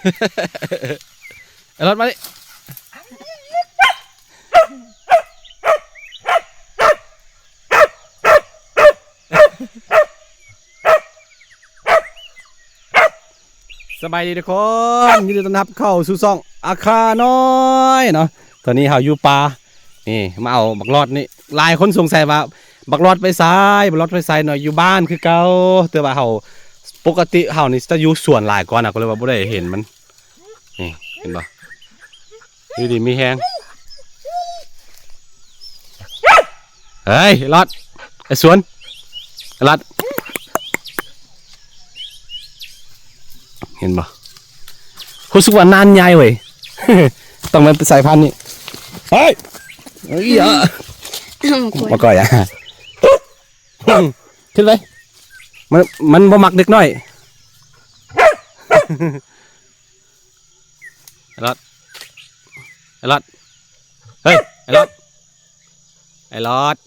ໄອ້ລອດມານີ້. ສະບາຍດີທຸກຄົນ ຍິນດີຕ້ອນຮັບເຂົ້າສູ່ຊ່ອງອາຄານ້ອຍເນາະ. ຕອນນີ້ເຮົາຢູ່ປ່ານີ້ ມາເອົາບັກຫຼອດນີ້. ຫຼາຍຄົນສົງໄສວ່າບັກຫຼອດໄປໃສ ບັກຫຼອດໄປໃສເນາະ. ຢູ່ບ້ານຄືເກົ່າ ແຕ່ວ່າເຮົາ ປົກກະຕິເຮົານີ້ຈະຢູ່ສວນຫຼາຍກວ່ານະ ກໍເລີຍວ່າບໍ່ໄດ້ເຫັນມັນ. ນີ້ ເຫັນບໍ່? ຢູ່ດີມີແຮງ. ເຮີ້ຍ ໄອ້ຫຼອດ ໄອ້ສວນ ໄອ້ຫຼອດ ເຫັນບໍ່? ຮູ້ສຶກວ່ານານໃຫຍ່ເວີຍ ຕ້ອງແມ່ນສາຍພັນນີ້. ເຮີ້ຍ ເອີຍ ມາກ່ອຍອະ ຂຶ້ນໄປ. ມັນ ມັນບໍ່ມັກເດັກນ້ອຍ. ໄອ້ຫຼອດ ໄອ້ຫຼອດ ເຮີ້ຍ ໄອ້ຫຼອດ ໄອ້ຫຼອດ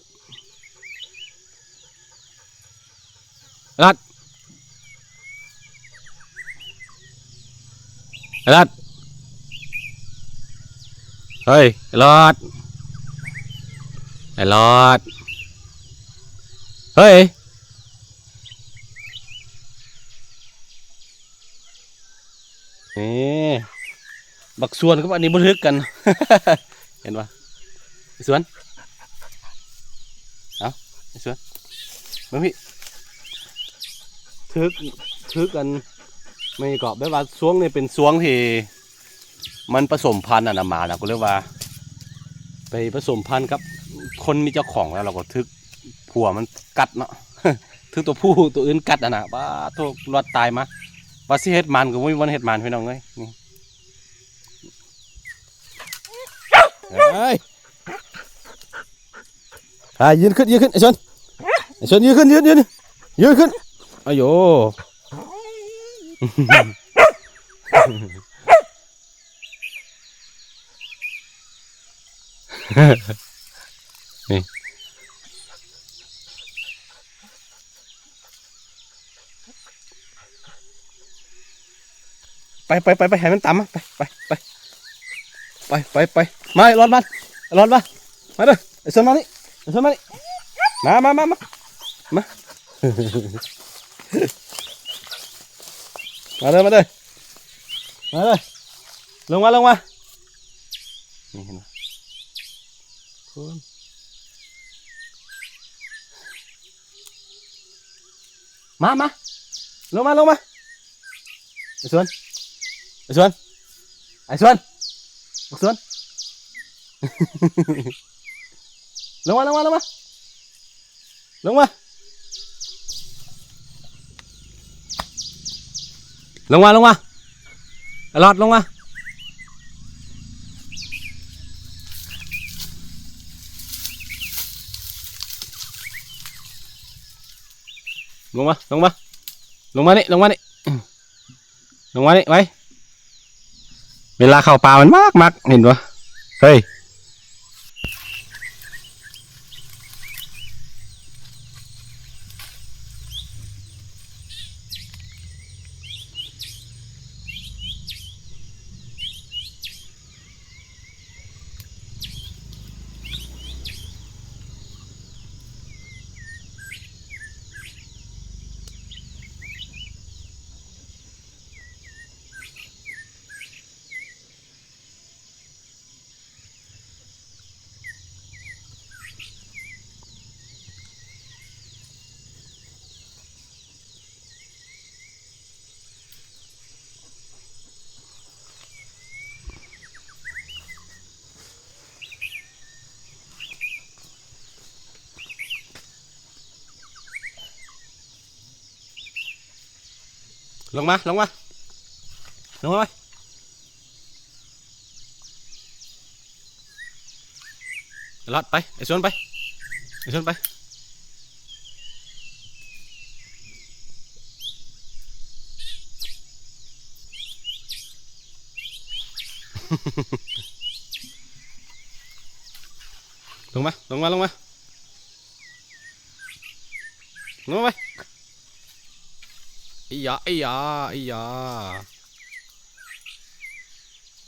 ໄອ້ຫຼອດ ໄອ້ຫຼອດ ເຮີ້ຍ ໄອ້ຫຼອດ ໄອ້ຫຼອດ ເຮີ້ຍ. ນີ້ ບັກສວນກັບອັນນີ້ບໍ່ຖືກກັນ ເຫັນບໍ່? ສວນ ເອົາ ສວນ ເບິ່ງພີ້ ຖືກ ຖືກກັນ. ແມ່ນກໍແບບວ່າຊ່ວງນີ້ເປັນຊ່ວງທີ່ມັນປະສົມພັນອັນນະ ໝານະ ກໍເລີຍວ່າໄປປະສົມພັນກັບຄົນມີເຈົ້າຂອງແລ້ວ ລາວກໍຖືກຜົວມັນກັດເນາະ ຖືກຕົວຜູ້ຕົວອື່ນກັດຫັ້ນນະ. ປາໂທ້ ລອດຕາຍມາ ວ່າຊິເຮັດໝານກໍບໍ່ມີວັນເຮັດໝານ ພີ່ນ້ອງເອີຍ. ນີ້ ເອີຍ ອ່າ ຢືນຂຶ້ນ ຢືນຂຶ້ນ ໄອ້ຊົນ ໄອ້ຊົນ ຢືນຂຶ້ນ ຢືນ ຢືນ ຢືນຂຶ້ນ ອາໂຢ ນີ້ ໄປ ໄປ ໄປ ໄປ ໃຫ້ມັນຕາມມາ ໄປ ໄປ ໄປ ໄປ ໄປ ໄປ ມາ ໄອ້ຫຼອດມາ ໄອ້ຫຼອດມາ ມາເດີ ໄອ້ຊົນມານີ້ ໄອ້ຊົນມານີ້ ມາ ມາ ມາ ມາ ມາ ມາເດີ ມາເດີ ມາເດີ ລົງມາ ລົງມາ ນີ້ເຫັນບໍ່? ມາ ມາ ລົງມາ ລົງມາ ໄອ້ສວນ ໄອ້ສວນ ໄອ້ສວນ ບັກສວນ ລົງມາ ລົງມາ ລົງມາ ລົງມາ ລົງມາ ລົງມາ ໄອ້ຫຼອດ ລົງມາ ລົງມາ ລົງມາ ລົງມານີ້ ລົງມານີ້ ລົງມານີ້ໄວ. ເວລາເຂົ້າປ່າມັນມັກໆ ເຫັນບໍ່? ເຮີ້ຍ. ລົງມາ ລົງມາ ລົງມາໄວ. ລອດໄປ ໄອ້ສວນໄປ ໄອ້ສວນໄປ ລົງມາ ລົງມາ ລົງມາ ລົງມາໄປ. ອີຫຍາ ອີຫຍາ ອີຫຍາ.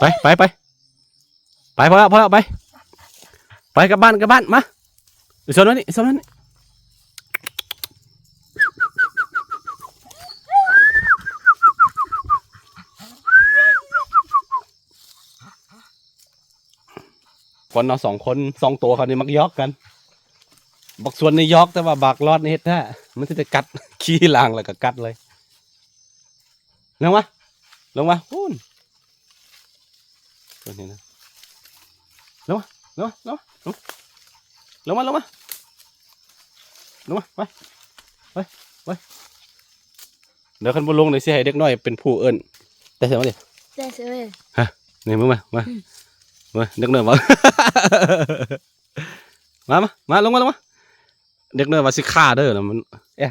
ໄປ ໄປ ໄປ ໄປ ພໍແລ້ວ ພໍແລ້ວ ໄປ ໄປ ກັບບ້ານ ກັບບ້ານ ມາ ໄປຊອນມານີ້ ຊອນມານີ້ ກ່ອນເນາະ ສອງຄົນ ສອງໂຕເຂົານີ້ມັກຢອກກັນ ບັກຊວນນີ້ຢອກ ແຕ່ວ່າບັກລອດນີ້ເຮັດແທ້ ມັນຊິໄປກັດ ຂີ້ລ້າງແລ້ວກໍກັດເລີຍ ລົງມາ ລົງມາ ພຸ້ນ ຕົວນີ້ນະ ລົງມາ ລົງມາ ລົງມາ ລົງມາ ລົງມາ ໄປ ໄປ ໄປ ດຽວຄັນບໍ່ລົງນີ້ຊິໃຫ້ເດັກນ້ອຍເປັນຜູ້ເອີ້ນ ແຕ່ໃສ່ມາດິ ແຕ່ໃສ່ເວີຍ ຮະ ນີ້ ມາ ມາ ມາ ອືມ ມາ ເດັກນ້ອຍມາ ມາ ມາ ມາ ລົງມາ ລົງມາ ເດັກນ້ອຍວ່າຊິຂ້າເດີ ມັນ ເອະ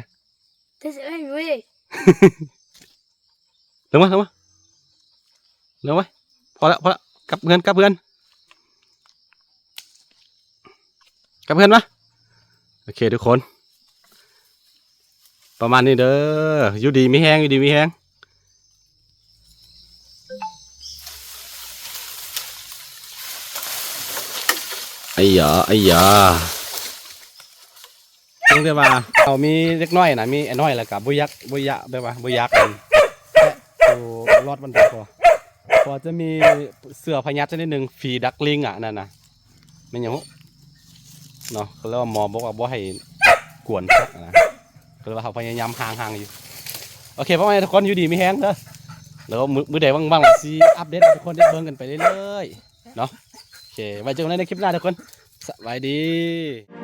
ແຕ່ຊິເອີ້ນເວີຍ ລົງມາ ລົງມາ ລົງມາ ພໍແລ້ວ ພໍແລ້ວ ກັບເຮືອນ ກັບເຮືອນ ກັບເຮືອນມາ ໂອເຄທຸກຄົນ ປະມານນີ້ເດີ ຢູ່ດີມີແຮງ ຢູ່ດີມີແຮງ ໄອ້ຢາ ໄອ້ຢາ ເພຽງແຕ່ວ່າເຮົາມີເດັກນ້ອຍນະ ມີອ້າຍນ້ອຍ ແລ້ວກະບໍ່ຢາກ ບໍ່ຢາກ ແບບວ່າບໍ່ຢາກ ອັນ ໂຕລອດມັນໄດ້ພໍ ພໍຈະມີເຊື້ອພະຍາດຊະນິດໜຶ່ງ ຟຣີດັກລິງ ອະ ອັນນັ້ນນະ ແມ່ນຫຍັງ ເນາະ ກໍເລີຍວ່າໝໍບອກວ່າບໍ່ໃຫ້ກວນສັດນະ ກໍເລີຍວ່າເຮົາພະຍາຍາມຫ່າງໆຢູ່ ໂອເຄ ປະມານນີ້ທຸກຄົນ ຢູ່ດີມີແຮງເດີ ແລ້ວມື້ ມື້ໃດວ່າງໆ ຊິອັບເດດໃຫ້ທຸກຄົນໄດ້ເບິ່ງກັນໄປເລື້ອຍໆເນາະ ໂອເຄ ໄວ້ເຈີກັນໃນຄລິບໜ້າທຸກຄົນ ສະບາຍດີ.